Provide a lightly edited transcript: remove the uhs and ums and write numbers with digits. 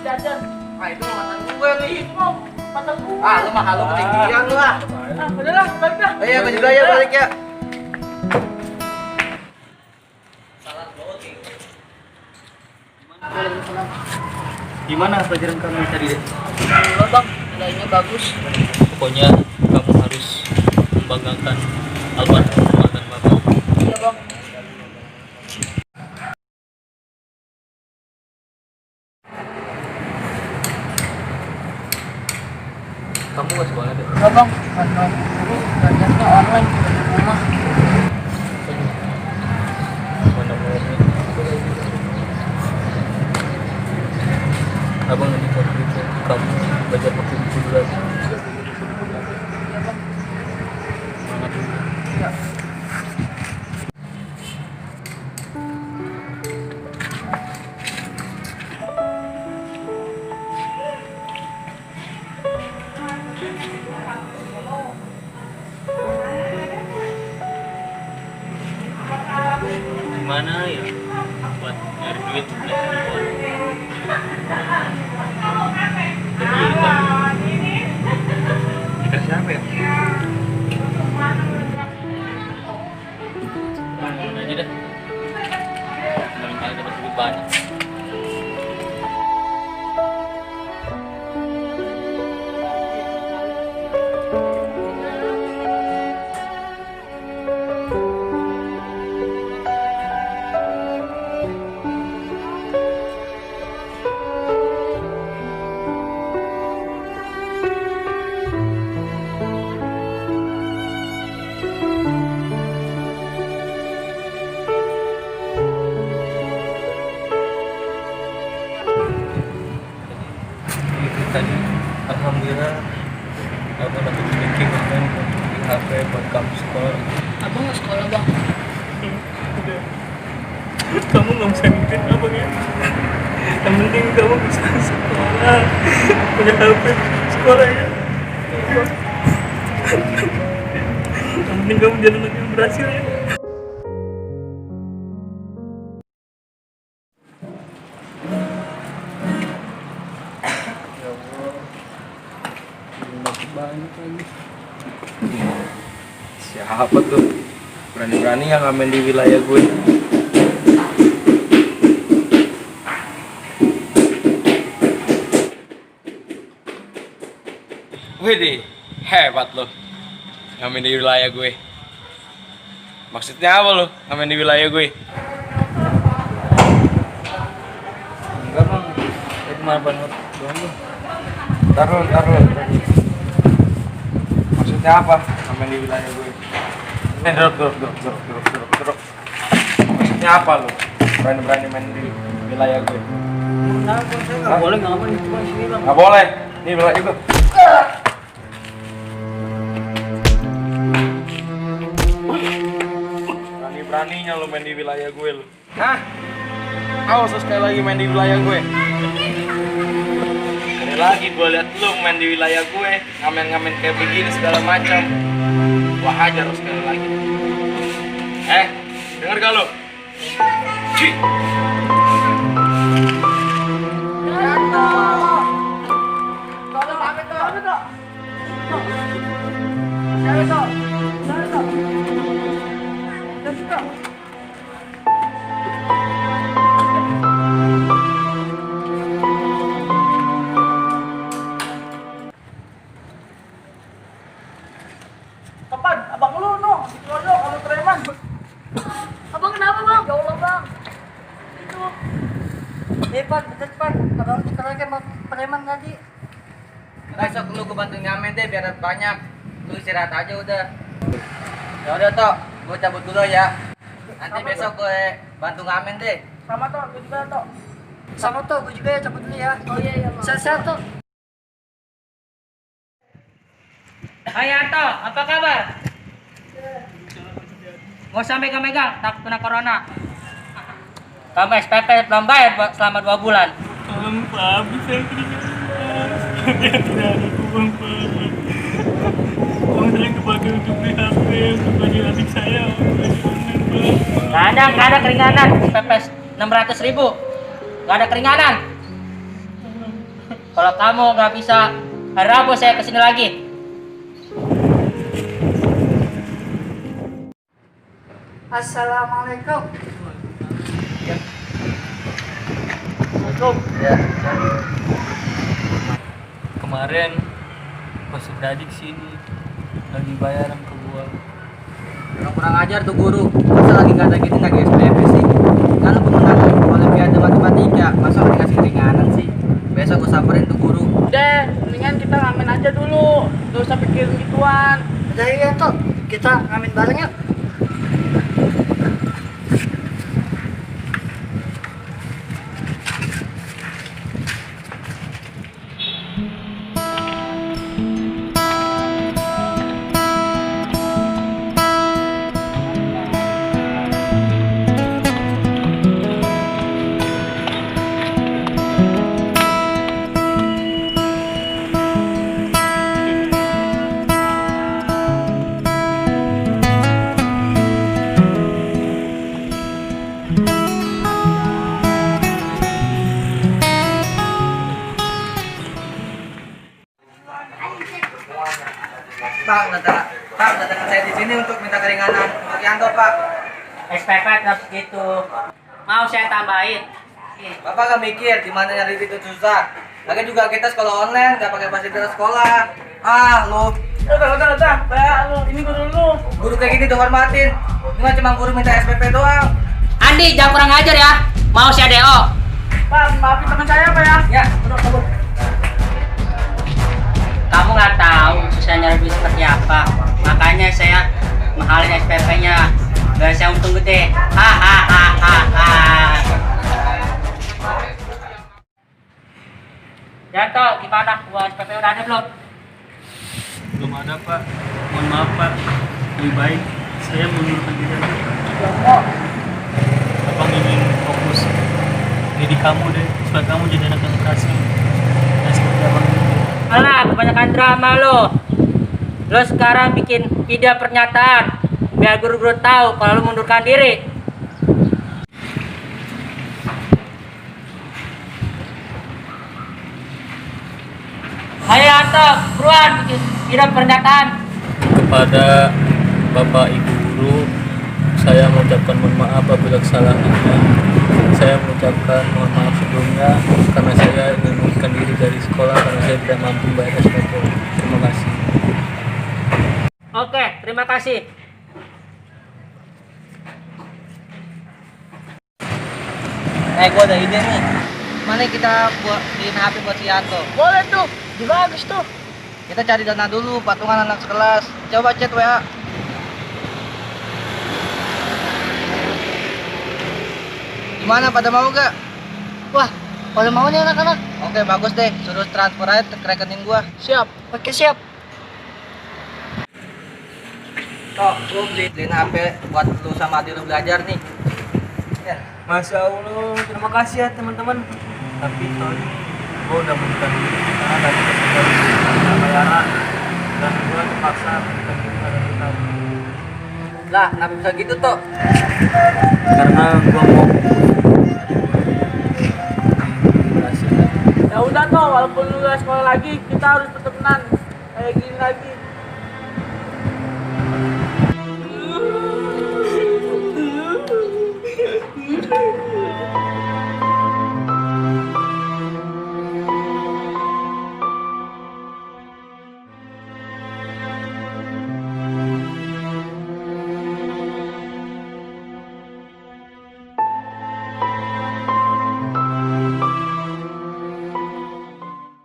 jajan. Ah itu mantan gue nih. Mata gue. Ah lu mah lu ketinggian lu ah. Udahlah, balik dah. Iya gue juga ya balik ya. Gimana pelajaran kamu tadi deh? Enggak bang, nilainya bagus. Pokoknya kamu harus membanggakan almarhum mama dan bapak. Iya bang. Kamu gak sekolah deh? Enggak bang, karena dulu belajarnya online di rumah. Mana mau abang nanti waktu itu kamu belajar pakai buku dulu aja. Iya bang. Semangat dulu. Iya. Gimana ya buat nyari duit beli handphone? Jadi dikasih siapa ya? Ngomongin aja dah. Kali dapat duit banyak. Tadi alhamdulillah aku dapat bikin online di HP buat kamu sekolah. Abang nggak sekolah bang? Udah. Kamu nggak usah mikir apa ya? Yang penting kamu bisa sekolah, punya HP sekolah ya. Yang penting kamu jadi anak yang berhasil ya. Banyak lagi. Siapa tuh? Berani-berani yang ngamen di wilayah gue. Widih, hebat lo. Ngamen di wilayah gue. Maksudnya apa lo? Ngamen di wilayah gue? Enggak bang, itu cuma banget doang bang. Taruh. Maksudnya apa? Ngamen di wilayah gue. Gerok. Maksudnya apa lo? Berani-berani main di wilayah gue. Nah, saya nggak boleh ngapain cuma di sini bang. Nggak boleh. Ini wilayah gue. Berani-beraninya lo main di wilayah gue lo. Hah? Awas lo sekali lagi main di wilayah gue. Sekali lagi gue liat lo main di wilayah gue, ngamen-ngamen kayak begini segala macam. Gua hajar lo sekali lagi. Denger gak lo? Cih. Kapan? Abang lu no, keluar lo kalau preman. Abang kenapa bang? Ya Allah bang. Itu. Pan, cepat. Abang sekarang kan preman tadi. Besok lu gue bantu ngamen deh biar dapat banyak. Lu istirahat aja udah. Ya udah toh, gue cabut dulu ya. Nanti Sama besok gue bantu ngamen deh. Sama toh, gue juga toh. Sama toh, gue juga ya cabut dulu ya. Oh iya bang. Sehat-sehat toh. Hai Anto, apa kabar? Mau sampai megang, takut kena corona. Kamu SPP belum bayar selama 2 bulan. Tolong Pak, bisa keringat. Tidak ada uang Pak. Uang saya kepake untuk beli HP untuk bagi adik saya. Nggak ada keringanan. SPP 600.000. Nggak ada keringanan. Kalau kamu nggak bisa, hari Rabu saya kesini lagi. Assalamualaikum. Ya. Kemarin pas adik sini lagi bayaran ke gua. Kurang ajar tuh guru. Masa lagi kata gitu lagi SPP sih? Kan lu pemenang Olimpiade Matematika, masa lagi ngasih ringanan sih? Besok gua samperin tuh guru. Udah, mendingan kita ngamen aja dulu. Gak usah pikirin gituan. Udah iya tuh, kita ngamen bareng yuk. Pak, datang saya di sini untuk minta keringanan untuk Yanto, Pak. SPP terus gitu. Mau saya tambahin? Bapak gak mikir di mana nyari duit itu susah. Lagi juga kita sekolah online, gak pakai fasilitas sekolah. Ah, lu Udah, ini guru lu. guru kayak gini dihormatin. Ini mah cuma guru minta SPP doang. Andi, jangan kurang ajar ya. Mau saya DO. Pak, maafin teman saya, Pak ya. Ya, udah kabur. Kamu nggak tahu saya nyari duit seperti apa. Makanya saya mahalin SPP-nya. Biar saya untung gede. Hahaha. Ya toh, gimana? Uang SPP udah ada belum? Belum ada Pak. Mohon maaf Pak. Lebih baik saya mundurkan diri aja, Pak. Abang ingin fokus didik kamu deh, supaya kamu jadi anak yang kasih. Dan seperti abang ini. Alah, kebanyakan drama lo. Lo sekarang bikin video pernyataan biar guru-guru tahu kalau lo mundurkan diri. Ayo Anto, buruan bikin video pernyataan. Kepada Bapak Ibu Guru, saya mengucapkan mohon maaf apabila kesalahannya. Saya mengucapkan mohon maaf sebelumnya karena saya ingin mengundurkan diri dari sekolah karena saya tidak mampu bayar SPP. Terima kasih. Oke, terima kasih. Gua ada ide nih. Mana kita buat beliin HP buat si Yanto? Boleh tuh, juga bagus tuh. Kita cari dana dulu, patungan anak sekelas. Coba chat WA. Gimana, pada mau gak? Wah, pada mau nih anak-anak. Oke, bagus deh. Suruh transfer aja ke rekening gua. Siap, oke siap. Toh, gua beliin HP buat lu sama adik lu belajar nih. Ya. Masya Allah, terima kasih ya teman-teman. Tapi sorry, gue udah mundurkan diri karena tadi kesulitan bayaran dan gue terpaksa mundurkan diri karena kita. Lah, kenapa bisa gitu toh? Karena gue mau Ya udah toh, walaupun lu gak sekolah lagi, kita harus tetap menang kayak gini lagi.